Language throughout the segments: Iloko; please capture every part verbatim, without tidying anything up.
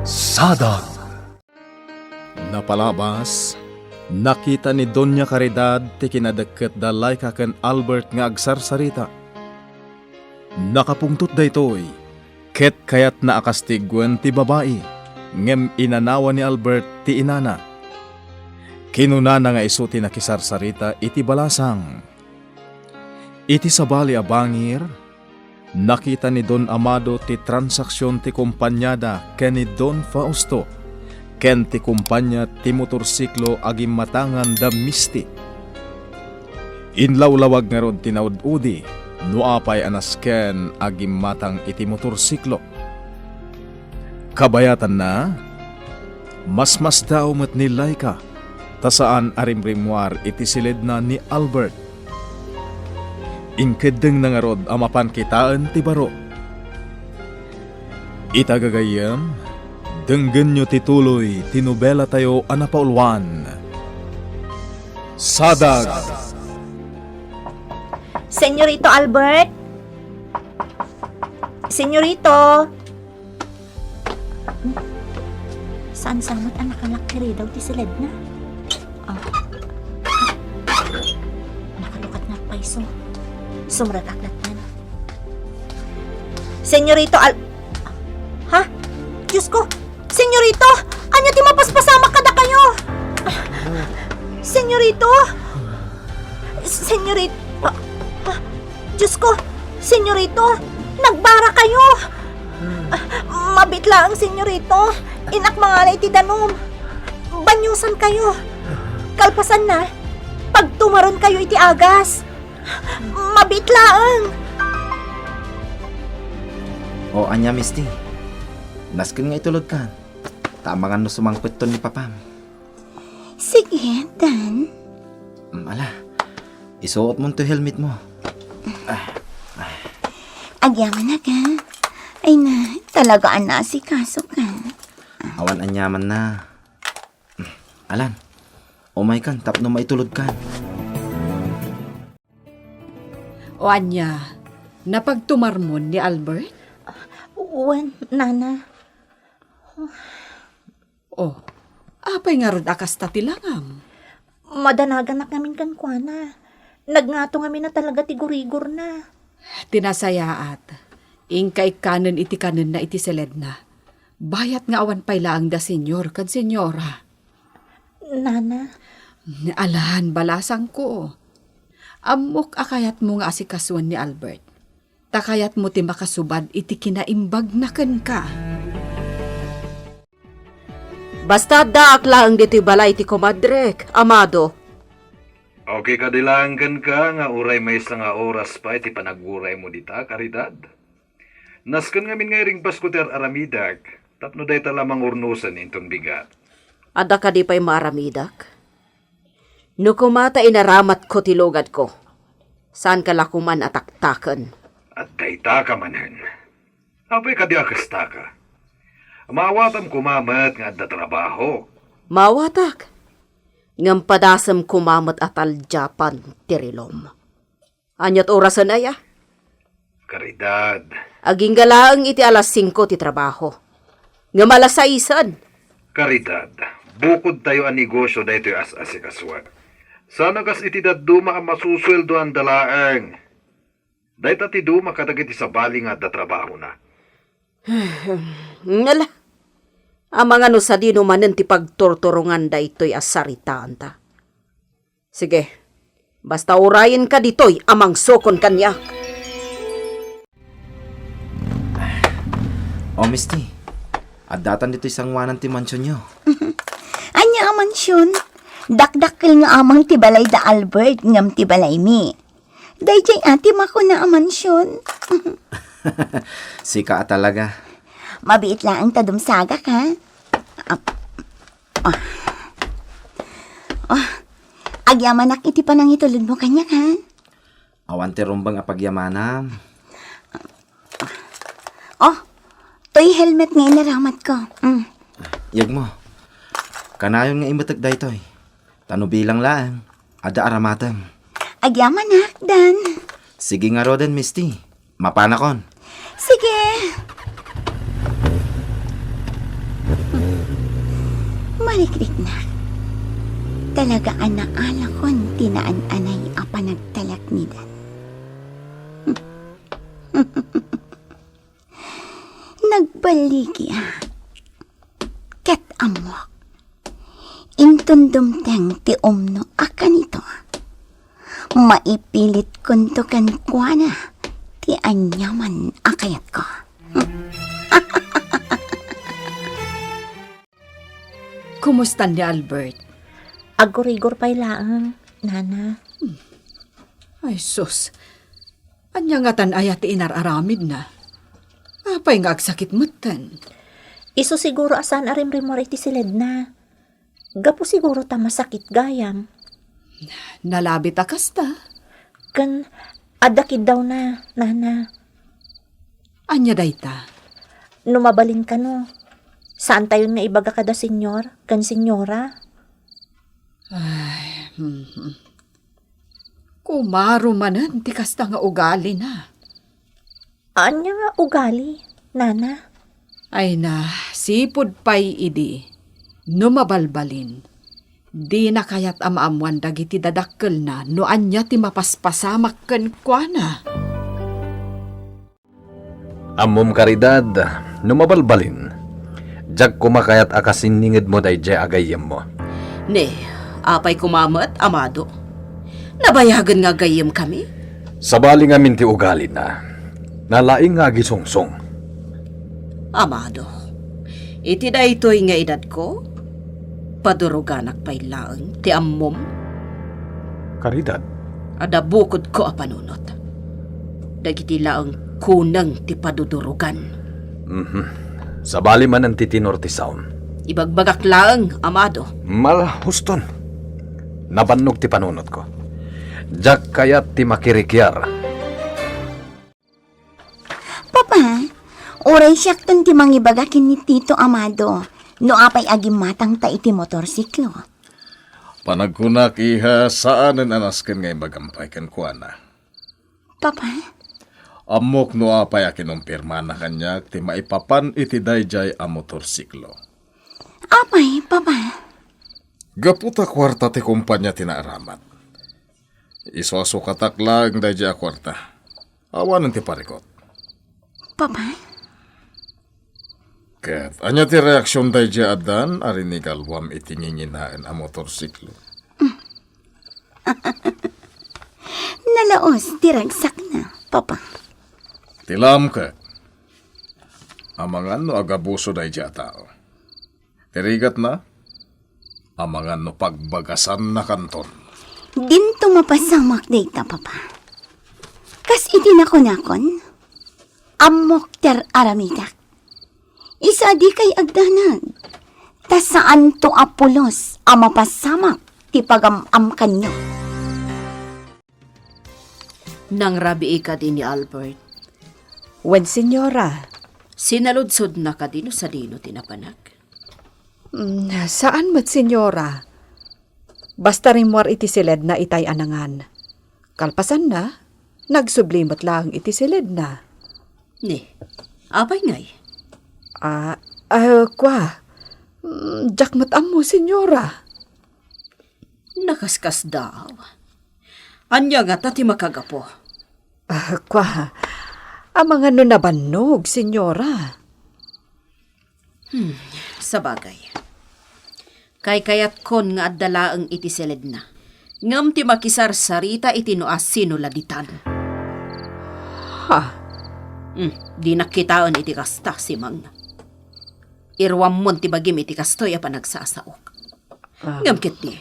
Sadag. Napalabas, nakita ni Doña Caridad ti kinadekket da Laika ken Albert nga agsarsarita. Nakapungtot daytoy, ket kayatna a kastiguen ti babai, ngem inanawa ni Albert ti inana. Kinunana nga isu ti nakisarsarita iti balasang. Iti sabali a bangir, nakita ni Don Amado ti transaksion ti kompaniada ken ni Don Fausto ken ti kompania ti motorsiklo a gimmatangan da Misty. Inlawlawag ngarud ti naud-udi no apay a nasken a gimmatang iti motorsiklo. Kabayatanna, masmasdaaw met ni Laika ta saan a rimrimmuar iti siledna ni Albert. Inkeddengna ngarud a mapan kitaen ti baro. Ita gagayyem, denggenyo ti tuloy ti nobelatayo a napauluan. Sadag. Senyorito Albert? Senyorito? Saan sa met a nakalak ni Ridaw ti siledna? Ah. Nakalukat nga payso. Sumrekak lattan. Senyorito Al-, ha? Diyos ko! Senyorito! Ania ti mapaspasamak kadakayo? Senyorito! Senyorit-, ah, ah, Diyos ko! Senyorito! Nagbara kayo! Ah, mabiit laeng, senyorito. Innak mangala iti danum. Banyosan kayo. Kalpasanna, pagtumaren kayo iti agas. Mabiit laeng. O, ania, Misty? Nasken nga itulodkan. Ta amangan no sumangpetton ni papam. Sige, Dan. Mm, ala, isuotmon toy helmetmo. Agyamanak, a. Ay na, talaga a naasikasoka. Awan aniamanna. Alan, umaykan tapno maitulodkan. O ania, napagtumarmon ni Albert? Wen, nana. O, apay ngarud a kasta ti langam? Madanaganak ngamin kenkuana. Nagngato ngamin a talaga ti gurigorna. Ti nasayaat, inka ikkanen iti kanenna iti seledna. Bayat nga awan pay laeng da senyor ken senyora. Nana. Alan, balasangko. Ammok a kayatmo nga asikasuen ni Albert. Ta kayatmo ti makasubad iti kinaimbagna kenka. Basta addaak laeng ditoy balay ti komadrek, Amado. Okay kadi laeng kenka nga uray maysa nga oras pay ti panaguraymo dita, Caridad? Nasken ngamin nga iringpasko ti ar-aramidak tapno dayta la mangurnosen inton bigat. Adda kadi pay maaramidak? No koma ta inaramatko ti lugadko, saanka la koman a taktaken. At dayta ka manen. Apay kadi a kastaka? Maawatam koma met nga adda trabaho. Maawatak. Ngem padasem koma met a taldiapan ti rilom. Aniat orasen aya? Caridad. Agingga laeng iti alas singko ti trabaho. Ngem alas saisen. Caridad, bukodtayo a negosio daytoy as-asikasuak. Saan a kas iti dadduma a masusueldoanda laeng. Dayta ti duma kadagiti sabali nga adda trabahona. Ngala. Amangan no sadino manen ti pagturturongan daytoy a saritaanta. Sige, basta urayenka ditoy a mangsukon kaniak. O, Misty, addatan ditoy sangoanan ti mansionyo. Ania a mansion? Dakdakkel nga amang ti balay da Albert ngem ti balaymi. Daydiay a ti makuna a mansion. Sika a talaga. Mabiit laeng ta dumsagak, ha? Ah, ah. Oh, agyamanak iti panangitulodmo kaniak, ha? Awan ti rumbeng a pagyamanam. Oh, toy helmet nga inaramatko. Mm. Yegmo. Kanayon nga imetek daytoy. Ta no bilang laeng, adda aramatem. Agyamanak, Dan. Sige ngaruden, Misty. Mapanakon. Sige. Tikriknak. Talaga a naalakon ti naan-anay a panagtalaknidan. Nagbaligiak. Ket ammok. Inton dumteng ti umno a kanito, maipilitkonto kenkuana ti aniaman a kayatko. Kumusta ni Albert? Agurigor pay laeng, Nana. Ay, sus. Ania ngatan aya ti inar-aramidna? Apay nga agsakit metten? Isu siguro a saan a rimrimmuar iti siledna. Gapu siguro ta masakit gayam. Nalabit a kasta. Ken adda kiddawna, Nana. Ania dayta? No mabalin kano, saantayon nga ibaga kada senyor ken senyora? Ay, mhm. Kumaro manen ti kasta nga ugalina. Ania nga ugali, Nana? Ay na, sipud pay idi, no mabalbalin, dina kayat a maammuan dagiti dadakkelna no ania ti mapaspasamak kenkuana. Ammom, Caridad, no mabalbalin, diak koma kayat a kasinningedmo daydiay a gayyemmo. Ne, apay koma met, Amado? Nabayagen nga gayyemkami? Sabali ngamin ti ugalina. Nalaing nga agisungsong. Amado, iti daytoy nga edadko, paduruganak pay laeng ti ammom. Caridad. Adda bukodko a panunot. Dagiti laeng kuneng ti padudurugan. Mhm. Sabali manen ti tenor ti saom. Ibagbagak laeng, Amado. Malhuston. Nabannog ti panunotko. Diak kayat ti makirikiar. Papa, uray siakton ti mangibaga ken ni Tito Amado no apay a gimmatangta iti motorsiklo. Panagkunak, iha, saanen a nasken nga imbagam pay kenkuana. Papa? Ammok no apay a kinumpirmana kaniak ti maipapan iti daydiay a motorsiklo. Apay, Papa? Gapu ta kuarta ti kumpania ti naaramat. Isu a sukatak laeng daydiay a kuarta. Awanen ti parikut. Papa? Ket ania ti reaksion daydiay a dan a rinigaluam iti nginginaen a motorsiklo? Nalaos ti ragsakna, Papa. Ti laem ket, amangan no agabuso daydiay a tao. Ti rigatna, amangan no pagbagasannakanton. Dinto mapasamak dayta, Papa. Kas iti nakunakon, ammok ti ar-aramidak. Isu a dikay agdanag, ta saanto a pulos a mapasamak ti pagam-amkanyo. Nangrabii kadi ni Albert? Wen, senyora. Sinaludsodna kadi no sadino ti napanak? Mm, saan met, senyora. Basta rimmuar iti siledna itay a nangan. Kalpasanna, nagsubli met laeng iti siledna. Ni, apay ngay? Ah, ah, kua. Mm, diak met ammo, senyora. Nakaskasdaaw. Ania ngata ti makagapu? Ah, kua, amangan no nabannog, senyora. Hmm, sabagay. Kaykayatkon nga adda laeng iti siledna. Ngem ti makisarsarita iti no asino la ditan. Ha? Hmm, dinak kitaen iti kasta, Simang. Iruammon ti bagim iti kastoy a panagsasaok. Ah. Ngem ketdi,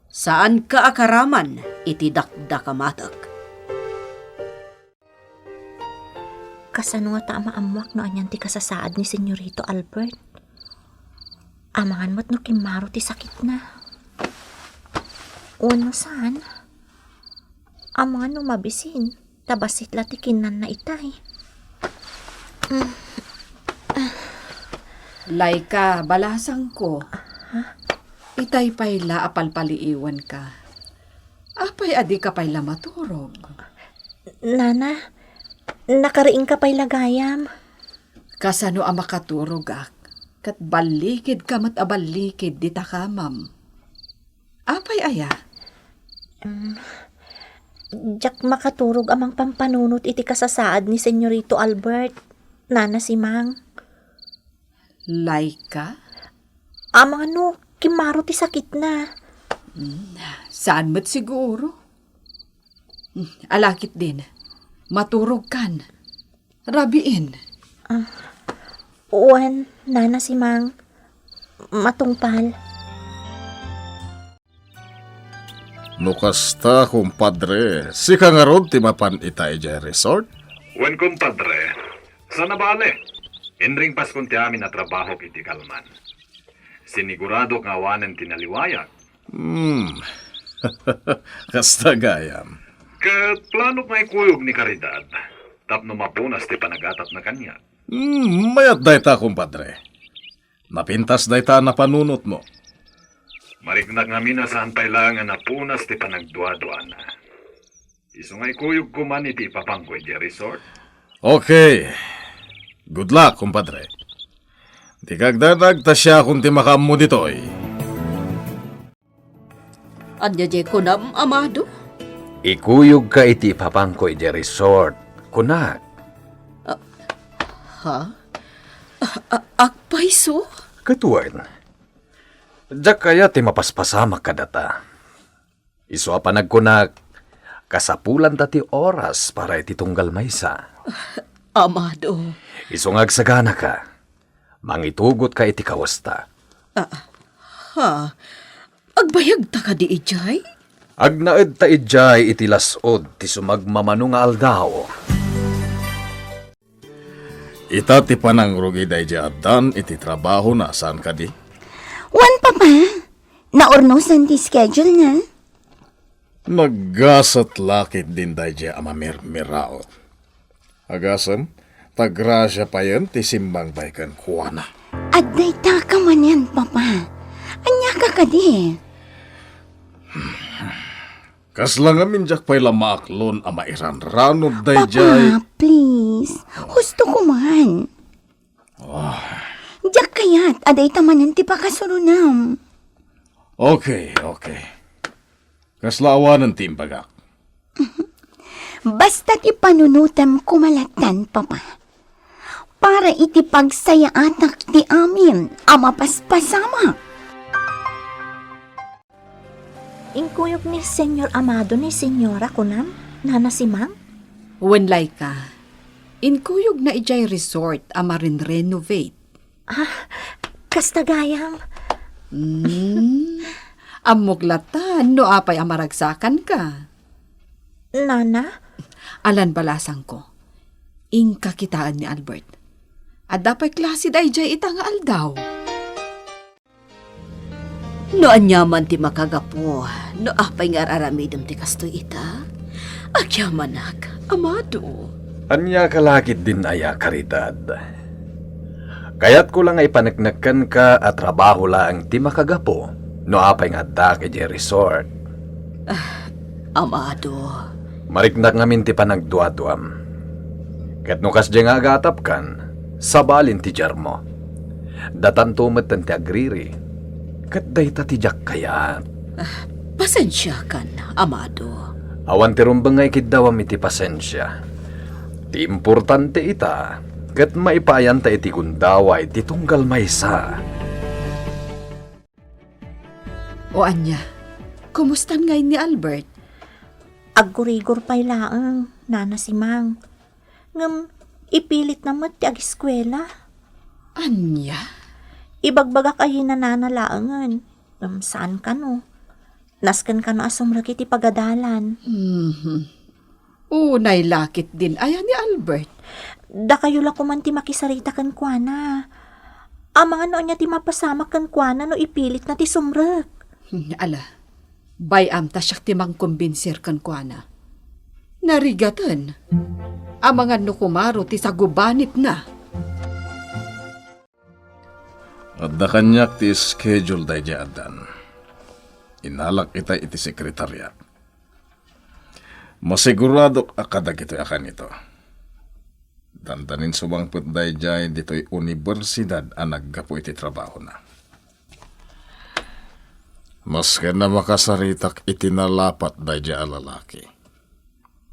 saanka a karaman iti dakdakamatek. Kasano ngata a maammuak no anian ti kasasaad ni Senyorito Albert? Amangan met no kimmaro ti sakitna. Wenno saan? Amangan no mabisin, ta bassit la ti kinnanna itay. Laika, balasangko. Itay pay la a palpaliiwanka. Apay a dika pay la maturog? Nana, nakariingka pay la gayam. Kasano a makaturogak? Ket ballikidka met a ballikid dita kamam. Apay aya? Mm, diak makaturog a mangpampanunot iti kasasaad ni Senyorito Albert, Nana Simang. Laika? Amangan no, kimmaro ti sakitna. Mm, saan met siguro. Mm, alakit din. Maturogkan. Rabiin. Ah, wen, Nana Simang. Matungpal. No kasta, kumpadre, sika ngarud ti mapan ita idiay resort? Wen, kumpadre. Saan a bale. Inringpaskon ti amin a trabahok iti kalman. Siniguradok nga awanen ti naliwayak. Hmm. Kasta gayam. Ket planok nga ikuyog ni Caridad tapno mapunas ti panagatapna kaniak. Hmm, mayat dayta, kumpadre. Napintas dayta a napanunotmo. Mariknak ngamin a saan pay laeng a napunas ti panagduaduana. Isu nga ikuyogko man iti ipapangko idiay resort. Okay. Good luck, kumpadre. Di kagdanag ta siakon ti makaammo ditoy. Ania diay kunam, Amado? Ikuyogka iti ipapangko idiay resort, kunak. Ah, ha? Ah, ah, agpayso? Ket wen, diak kayat ti mapaspasamak kadata. Isu a panagkunak, kasapulanta ti oras para iti tunggal maysa. Amado. Isu nga agsaganaka, mangitugotka iti kawesta. Ah, ha? Agbayagta kadi idiay? Agnaedta idiay iti las-ud ti sumagmamano nga aldaw. Ita ti panangrugi daydiay addan iti trabahona, saan kadi? Wen, Papa. Naurnosan ti schedule na. Naggasat la ketdin daydiay a mamirmiraot. Agasem, ta grasia payen ti simmangpay kenkuana. Adda ita ka manen, Papa. Ania ka kadi? Kasla ngamin diak pay la maaklon a mairanranod daydiay. Papa, please. Husto ko man. Ah. Diak kayat a dayta manen ti pakasurunam. Okay, okay. Kasla awanen ti imbagak. Basta ti panunotem kumalatan, Papa. Para iti pagsayaatak ti amin a mapaspasamak. Inkuyog ni Senyor Amado ni Senyora kunam, Nana Simang? Wen, Laika. Inkuyogna idiay resort a marin-renovate. Ah, kasta gayam. Hmm. Ammok latta no apay a maragsakanka. Nana? Alan balasangko. Inka kitaen ni Albert. Adda pay klase daydiay ita nga aldaw. No aniaman ti makagapu, no apay nga ar-aramidem ti kastoy ita? Agyamanak, Amado. Ania ka la ketdin aya, Caridad? Kayatko la nga ipaneknek kenka a trabaho laeng ti makagapu no apay nga addaak idiay resort. Ah, Amado. Mariknak ngamin ti panagduaduam. Ket no kasdiay nga agatapkan, sabalin ti diarmo. Datanto metten ti agriri, ket dayta ti diak kayat. Ah, pasensiakan, Amado. Awan ti rumbeng nga ikiddawam iti pasensia. Ti importante ita, ket maipaayan ta iti gundaway ti tunggal maysa. O ania, kumustan ngay ni Albert? Aggurigor pay laeng, Nana Simang. Ngem ipilitna met ti agiskuela. Ania? Ibagbagak a yinanana laengen. Ngem saan kano. Nasken kano a sumrek iti pagadalan. Mhm. Unay la ketdin aya ni Albert. Dakayo la koman ti makisarita kenkuana. Amangan no ania ti mapasamak kenkuana no ipilitna ti sumrek. Hmm, ala, bay-am ta siak ti mangkombinsir kenkuana. Narigaten. Amangan no kumaro ti sagubanitna. Adda kaniak ti schedule daydiay addan. Inalak ita iti sekretaria. Masiguradok a kadagitoy a kanito. Dandanin sumangpet daydiay ditoy universidad a naggapu iti trabahona. Masken a makasaritak iti nalapat daydiay a lalaki,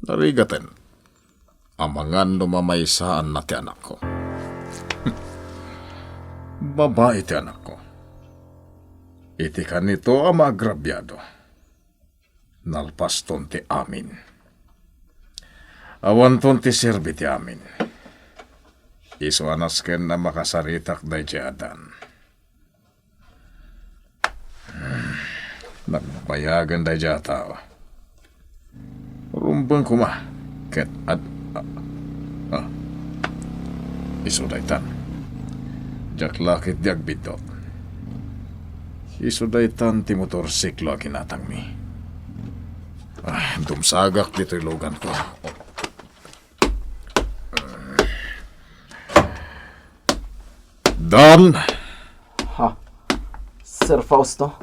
narigaten, amangan no mamaysaanna ti anakko. Babai ti anakko. Iti kanito a maagrabiado, nalpaston ti amin. Awanton ti serbi ti amin. Isu a nasken a makasaritak daydiay a dan. Hmm. Nagbayagen daydiay a tao. Rumbeng koma ket ad-, ah, ah. Isu daytan. Diak la ketdi agbiddut. Isu daytan ti motorsiklo a ginatangmi. Ah, dumsagak ditoy luganko. Dan. Ha? Sir Fausto?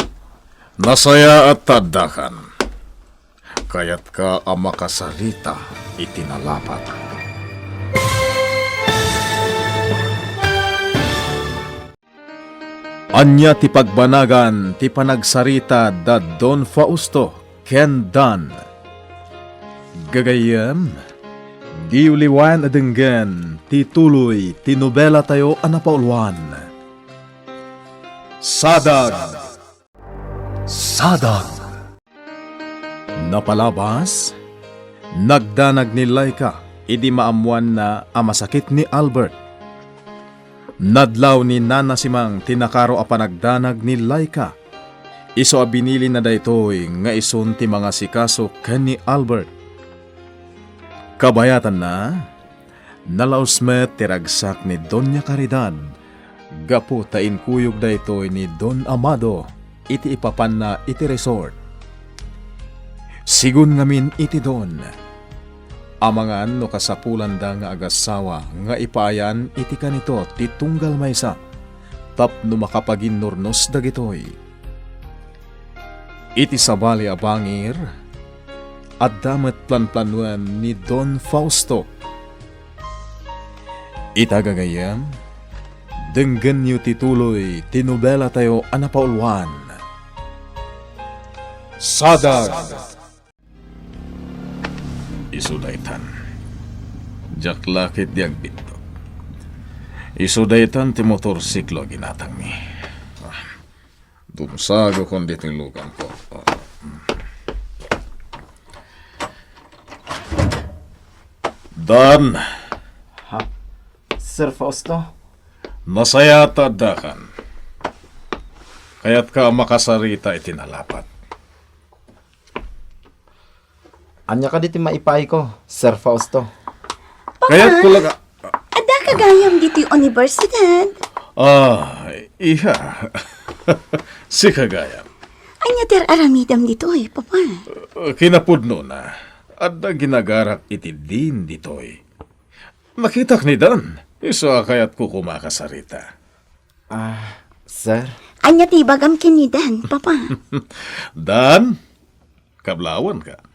Nasayaat ta addakan. Kayatka a makasarita iti nalapat. Ania ti pagbanagan ti panagsarita da Don Fausto ken Dan? Gagayyem, diyo liwayan a denggen ti tuloy ti nobelatayo a napauluan. Sadag! Sadag! Napalabas, nagdanag ni Laika idi maammoanna a masakit ni Albert. Nadlaw ni Nana Simang ti nakaro a panagdanag ni Laika. Isu a binilinna daytoy nga isun ti mangasikaso ken ni Albert. Kabayatanna, nalaus met ti ragsak ni Doña Caridad gapu ta inkuyog daytoy ni Don Amado iti ipapanna iti resort. Sigun ngamin iti Don, amangan no kasapulanda nga agassawa nga ipaayan iti kanito ti tunggal maysa tapno makapaginnurnos dagitoy. Iti sabali a bangir, adda met planplanoen ni Don Fausto. Ita gagayyem, denggenyo ti tuloy ti nobelatayo a napauluan. Sadag! Isu daytan. Diak la ketdi agbiddut. Isu daytan ti motorsiklo a ginatangmi. Ah, dumsagakon ditoy luganko. Ah, mm. Dan. Ha? Sir Fausto? Nasayaat ta addakan. Kayatka a makasarita iti nalapat. Ania kadi ti maipaayko, Sir Fausto? Kayatko la nga... Addaka gayam ditoy universidad. Ah, iha. Sika gayam. Ania ti ar-aramidem ditoy, Papa? Kinapudnona, adda ginagarak iti dean ditoy. Nakitak ni Dan. Isu a kayatko koma a kasarita. Ah, sir? Ania ti ibagam ken ni Dan, Papa? Dan, kablawanka.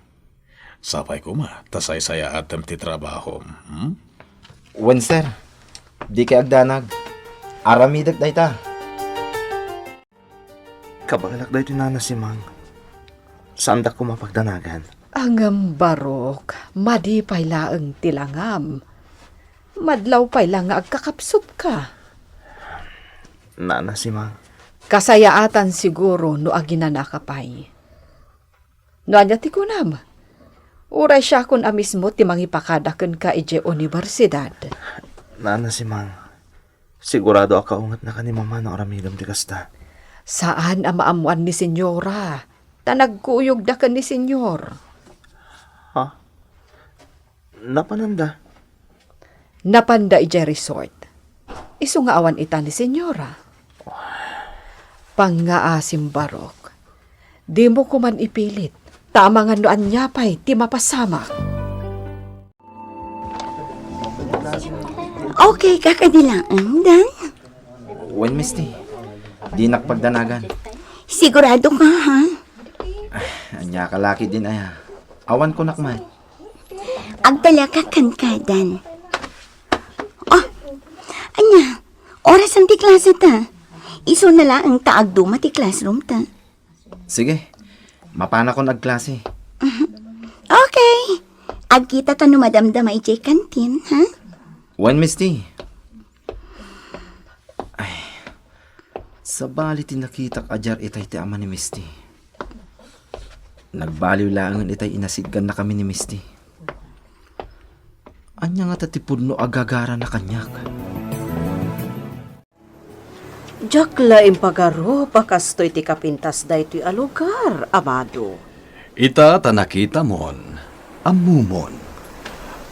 Sapay koma ta saysayaatem ti trabahom, hmm? Wen, sir. Dikay agdanag. Aramidek dayta. Kabaelak daytoy, Nana Simang. Saandak koma pagdanagan. Ngem, Barok, madi pay laeng ti langam. Madlaw pay la nga agkakapsutka. Nana Simang. Kasayaatan siguro no aginanaka pay. No ania ti kunam? Uray siakon a mismo ti mangipakada kenka idiay universidad. Nana Simang, sigurado a kaungetnaka ni Mama no aramidem ti kasta. Saan a maammoan ni Senyora, ta nagkuyogda ken ni Senyor. Ha? Napananda? Napanda idiay resort. Isu nga awan ita ni Senyora. Pangngaasim, Barok. Dimo koman ipilit, ta amangan no ania pay ti mapasamak. Okay ka kadi laeng, Dan? Wen, Misti. Dinak pagdanagan. Sigurado ka, ha? Ah, ania ka laki din aya. Awan kunak man. Agtalaka kenka, Dan. Aras-an ti klase ta. Isuna laeng ta agduma ti classroom ta. Sige, mapanakon agklase. Okay. Agkita ta no madamdama idiay kantin, ha? Wen, Misty. Ay, sabali ti nakitak a diak itay ti ama ni Misty. Nagbaliw laengen itay inasitgannakami ni Misty. Ania ngata ti pudno a gagarana kaniak? Diak la impagarup a kastoy ti kapintas daytoy a lugar, Amado. Ita ta nakitamon, ammomon.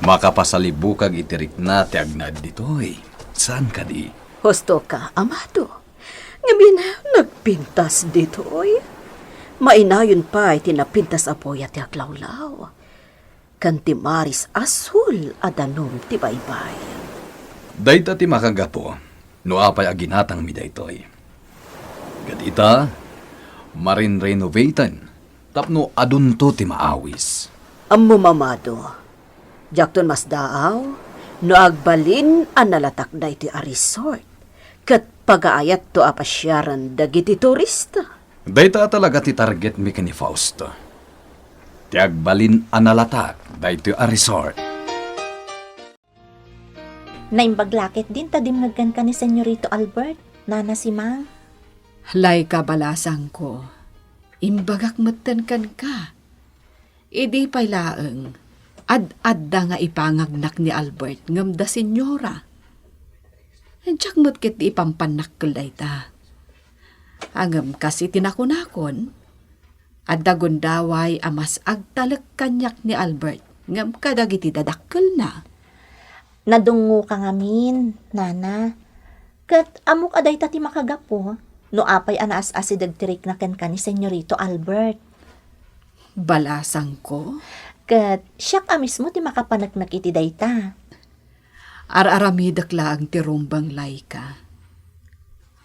Makapasalibukag iti rikna ti agnaed ditoy. Saan kadi? Husto ka, Amado. Ngamin, nagpintas ditoy. Mainayon pay ti napintas a buya ti aglawlaw. Ken ti maris a sul a danum ti baybay. Dayta ti makagapu no apay a ginatangmi daytoy. Ket ita, marin-renovaten tapno adunto ti maawis. Ammom, Amado, diakton masdaaw no agbalin a nalatak daytoy a resort ket pagaayatto a pasiaren dagiti turista. Dayta a talaga ti targetmi ken ni Fausto. Ti agbalin a nalatak daytoy a resort. Naimbag la ketdin ta dimngeg kenka ni Senyorito Albert, Nana Simang. Layka, balasangko, imbagak metten kenka. Idi pay laeng, ad-adda nga ipangagnak ni Albert ngem da Senyora. Diak met ketdi ipampannakkel dayta. Ngem kas iti nakunakon, adda gundaway a mas agtalek kaniak ni Albert ngem kadagiti dadakkelna. Nadungngoka ngamin, Nana. Ket ammok a dayta ti makagapu no apay a naas-asideg ti rikna kenka ni Senyorito Albert. Balasangko? Ket siak a mismo ti makapaneknek iti dayta. Ar-aramidek laeng ti rumbeng, Laika.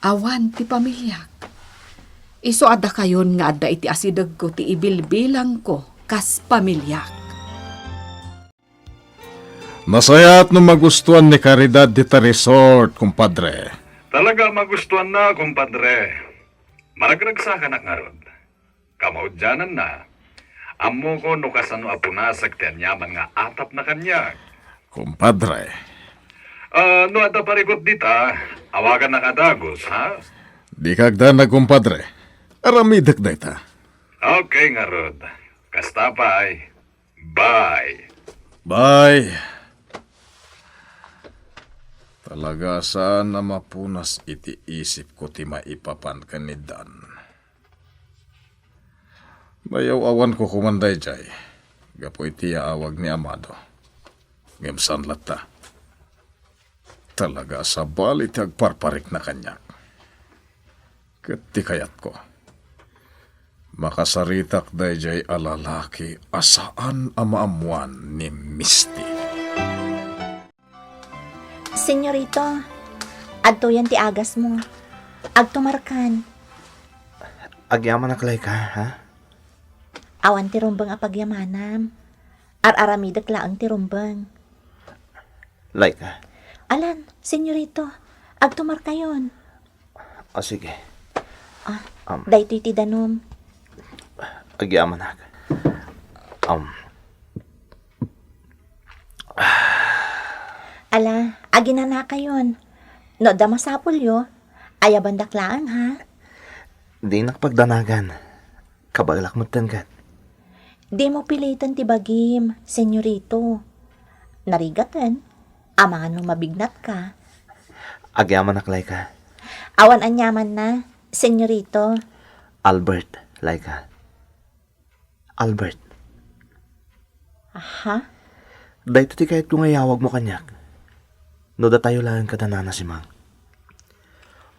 Awan ti pamiliak. Isu a dakayon nga adda iti asidegko ti ibilbilangko kas pamiliak. Nasayaat no magustuan ni Caridad dita resort, kumpadre. Talaga magustuanna, kumpadre. Maragragsakanak ngarud. Kamaudiananna, ammoko no kasano a punasak ti aniaman nga atapna kaniak. Kumpadre. Ah, no adda parikut dita, awagannak a dagus, ha? Dika agdanag, kumpadre. Aramidek dayta. Okay ngarud. Kasta pay. Bye. Bye. Talaga saan a mapunas iti isipko ti maipapan ken ni Dan. Nayaw-awanko koman daydiay gapu iti yaawag ni Amado. Ngem saan latta. Talaga a sabali ti agparparikna kaniak. Ket ti kayatko, makasaritak daydiay a lalaki a saan a maammoan ni Misty. Senyorito, adtoyen ti agasmo. Agtumarkan. Agyamanak, Laika, ha? Awan ti rumbeng a pagyamanam. Ar-aramidek laeng ti rumbeng. Laika. Alan, senyorito, agtumarkayon. O, sige. Ah, Am. Daytoy ti danum. Agyamanak. Am. Ala, aginanakayon. No adda masapulyo, ayabandak laeng, ha? Dinak pagdanagan. Kabaelak metten ket. Dimo piliten ti bagim, senyorito. Narigaten, amangan no mabignatka. Agyamanak, Laika. Awan aniamanna, senyorito. Albert, Laika. Albert. Aha? Dayta ti kayatko nga iyawagmo kaniak. No datayo laeng kada Nana Simang.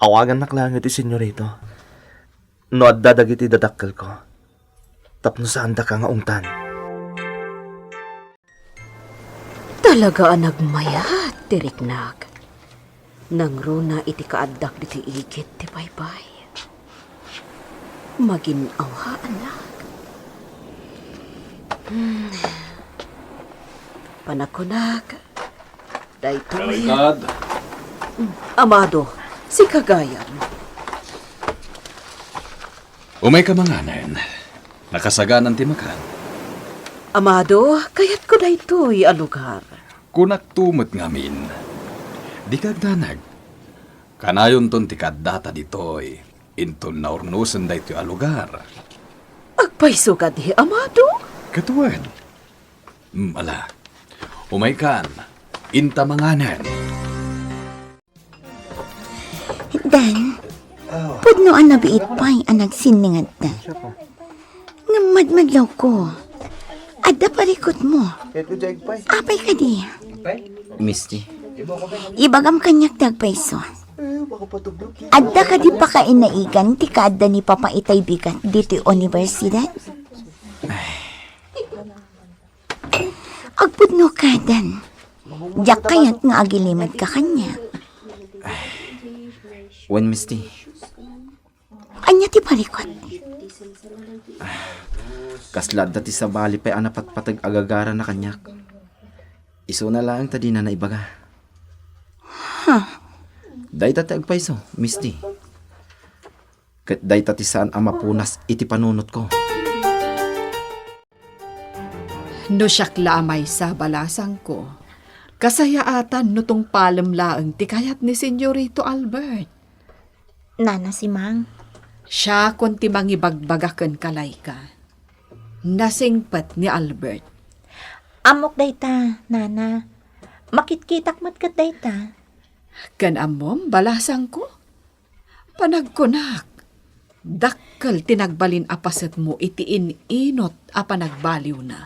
Awagannak laeng iti senyorito. No adda dagiti dadakkelko, tapno saandaka nga ungtan. Talaga a nagmayat ti riknak. Nangruna iti kaaddak ditoy igid ti baybay. Magin-awaanak. Hmm. Panakunak, daytoy. Caridad. Amado, Sika gayam. Umayka manganen. Nakasaganan ti makan. Amado, kayatko daytoy a lugar. Kunakto met ngamin. Dika agdanag. Kanayonton ti kaaddata ditoy. Inton naurnosen daytoy a lugar. Agpayso kadi, Amado? Ket wen. Mm, ala. Umaykan. Inta manganen. Dan, pudno a nabiit pay a nagsinningedta. Ngem madmadlawko. Adda parikutmo. Apay kadi? Misty. Ibagam kaniak ti agpayso. Adda kadi pakainaigan ti kaadda ni Papa itay bigat ditoy universidad? Agpudno ka, Dan. Diak kayat nga agilimedka kaniak. Wen, Misty. Ania ti parikut? Kasla adda ti sabali pay a napatpateg a gagarana kaniak. Isuna laeng ta dina naibaga. Huh. Dayta ti agpayso, Misty. Ket dayta ti saan a mapunas iti panunotko. No siak la a maysa, balasangko, kasayaatan no tungpalem laeng ti kayat ni Senyorito Albert. Nana Simang. Siakon ti mangibagbaga kenka, Laika. Nasingpet ni Albert. Ammok dayta, Nana. Makitkitak met ket dayta. Ken ammom, balasangko? Panagkunak, dakkel ti nagbalin a pasetmo iti in-inot a panagbaliwna.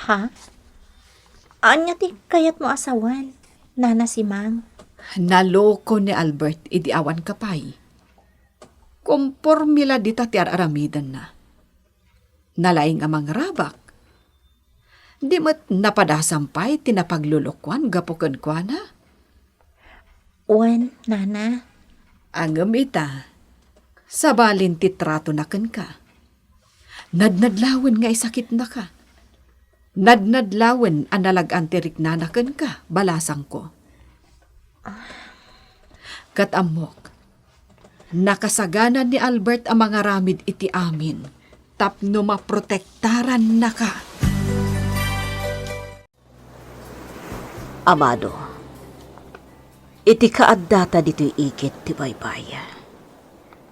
Ha? Ania ti kayatmo a sawen, Nana Simang? Naloko ni Albert idi awan ka pay. Komporme la dita ti ar-aramidenna. Nalaing a mangrabak. Di met napadasam pay ti napaglulukoan gapu kenkuana? Wen, Nana. Ngem ita, sabalin ti tratona kenka. Nadnadlawen nga isakitnaka. Nadnadlawen a nalag-an ti riknana kenka, balasangko. Ket ammok, nakasagana ni Albert a mangaramid iti amin tapno maprotektarannaka. Amado, iti kaaddata ditoy igid ti baybay,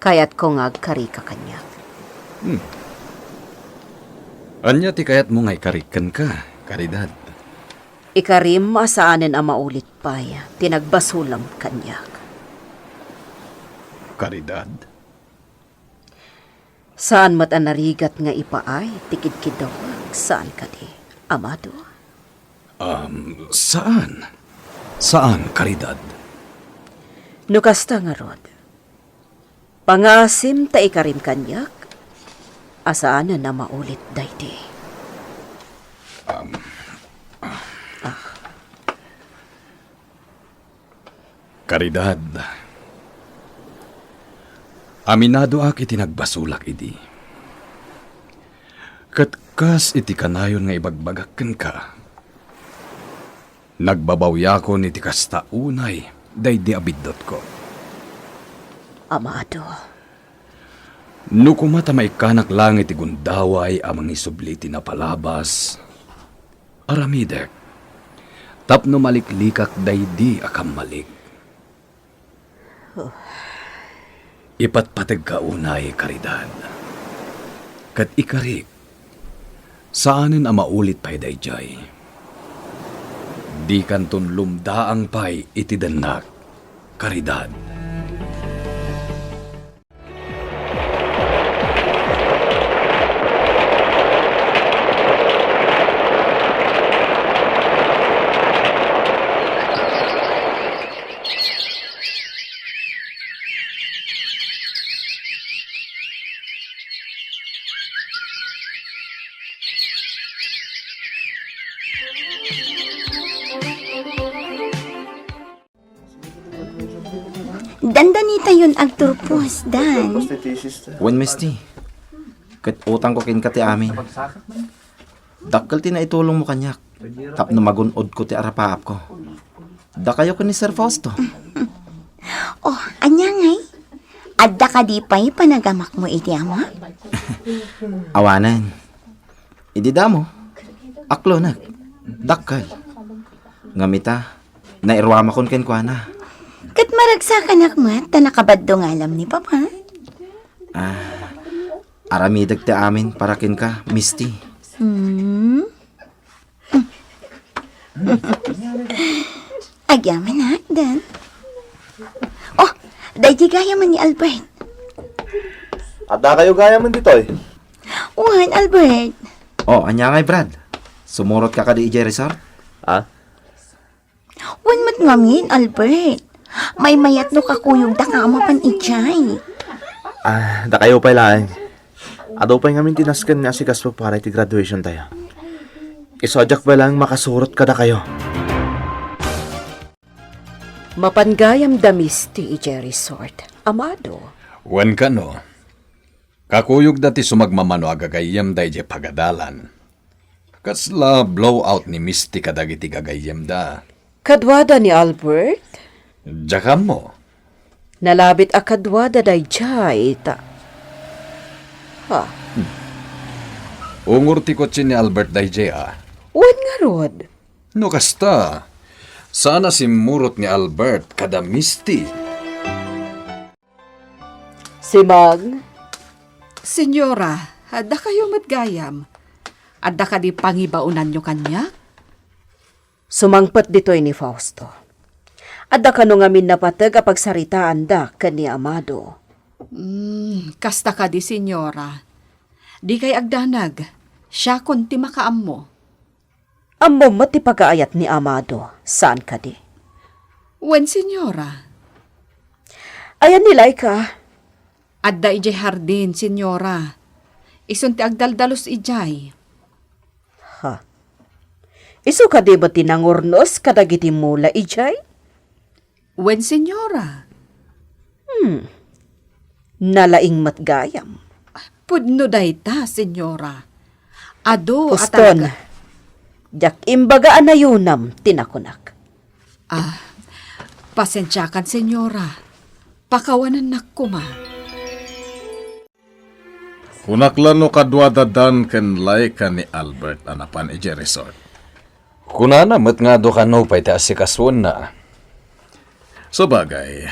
kayatko nga agkarika kaniak. Hmm. Ania ti kayatmo nga ikarik kenka, Caridad? Ikarim a saanen a maulit pay ti nagbasolem kaniak. Caridad? Saan met a narigat nga ipaay ti kidkiddawek, saan kadi, Amado? Um, saan? Saan, Caridad? No kasta ngarud, pangaasim ta ikarim kaniak a saanen a maulit daydi. Um, ah. Caridad, aminadoak iti nagbasolak idi. Ket kas iti kanayon nga ibagbagak kenka, nagbabawiakon iti kasta unay daydi a biddutko. Amado. No koma ta maikkanak laeng iti gundaway a mangisubli iti napalabas, aramidek tapno maliklikak daydi a kammalik. Ipatpategka unay, Caridad, ket ikarik. Saanen a maulit pay daydiay. Dikanton lumdaang pay iti dennak, Caridad. Dandanitayon agturpos, Dan. Wen, Misty. Ket utangko kenka ti amin. Dakkel ti naitulongmo kaniak tapno magun-odko ti arapaapko. Dakayo ken ni Sir Fausto. Oh, ania ngay? Adda kadi pay panagamakmo iti ama? Awanen. Idi damo, aklonek, dakkel. Ngem ita, nairuamakon kenkuana. Ket maragsakanak met ta nakabaddo nga alam ni Papa. Ah, aramidek ti amin para kenka, Misty. Hmm? Agyamanak, Dan. Oh, daydi gayamen ni Albert. Adda kayo gayamen ditoy? Wen, Albert. Oh, ania ngay, Brad? Sumurot ka kadi idiay resort? Ah? Wen met ngamin, Albert. Maymayat no kakuyogda ka mapan idiay. Ah, dakayo pay laeng. Adu pay ngamin ti nasken nga asikaso para iti graduation tayo. Isu a diak pay laeng makasurot kadakayo. Mapan gayam da Misty idiay resort, Amado. Wen kano, kakuyogda ti sumagmamano a gagayyemda idiay pagadalan. Kasla blowout ni Misty kadagiti gagayyemda. Kaduada ni Albert? Diak ammo. Nalabit a kaduada daydiay ta. Ha? Hmm. Ungor ti kotse ni Albert daydiay, a. Wen ngarud. No kasta, saan a simmurot ni Albert kada Misty. Simang. Senyora, adda kayo met gayam. Adda kadi pangibaonanyo kaniak? Sumangpet ditoy ni Fausto. Adda kano ngamin napateg a pagsaritaanda ken ni Amado. Mm, kasta kadi, Senyora. Dikay agdanag. Siakon ti makaammo. Ammom met ti pagaayat ni Amado, saan kadi? Wen, Senyora. Ayan ni Laika? Adda idiay hardin, Senyora. Isun ti agdaldalus idiay. Ha? Isu kadi met ti nangurnos kadagiti mula idiay? Wen, Senyora. Hmm. Nalaing met gayam. Pudno dayta, Senyora. Adu a Puston, talaga. Diak imbaga a nayunam ti nakunak. Ah, pasensiakan, Senyora. Pakawanennak koma. Kunak la no kaduada Dan ken Laika ni Albert a napan idiay resort. Kunana met nga adu kano pay ti asikasuenna. Sabagay,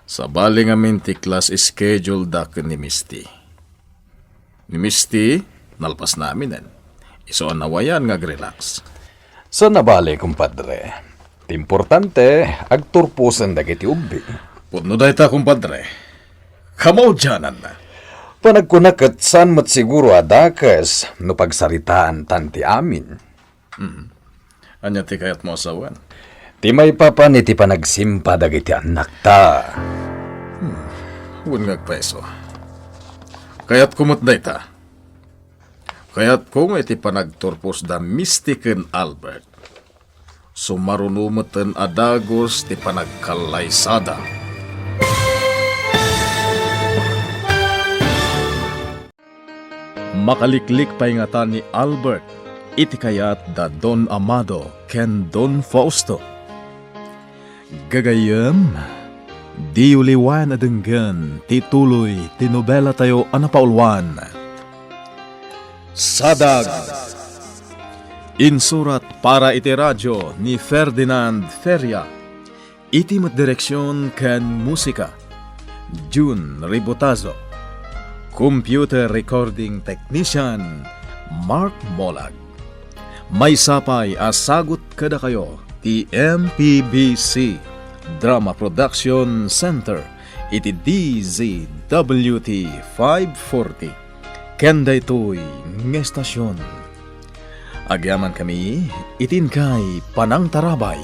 sabali ngamin ti class schedule da ken ni Misty. Ni Misty, nalpas naminen. Isu a nawayan nga agrelax. Saan a bale, kumpadre. Ti importante, agturposen dagiti ubbi. Pudno dayta, kumpadre. Kamaudiananna. Panagkuna ket saan met siguro a dakes no pagsaritaantan ti amin. Hmm. Ania ti kayatmo a sawen? Ti maipapan iti panagsimpa dagiti annakta. Hmm. Wen nga agpayso. Kayatko met dayta. Kayatko nga iti panagturpos da Misty ken Albert, sumaruno meten a dagus ti panagkallaysada. Makaliklik pay ngata ni Albert iti kayat da Don Amado ken Don Fausto. Gagayyem, diyo liwayan a denggen ti tuloy ti nobelatayo a napauluan, Sadag. Insurat para iti radio ni Ferdinand Feria. Iti met direksion ken musika, Jun Ributazo. Computer recording technician, Mark Molag. Maysa pay a sagut kadakayo ti M P B C Drama Production Center iti D Z W T five forty. Ken daytoy nga estasyon, agyamankami iti inkay panangtarabay.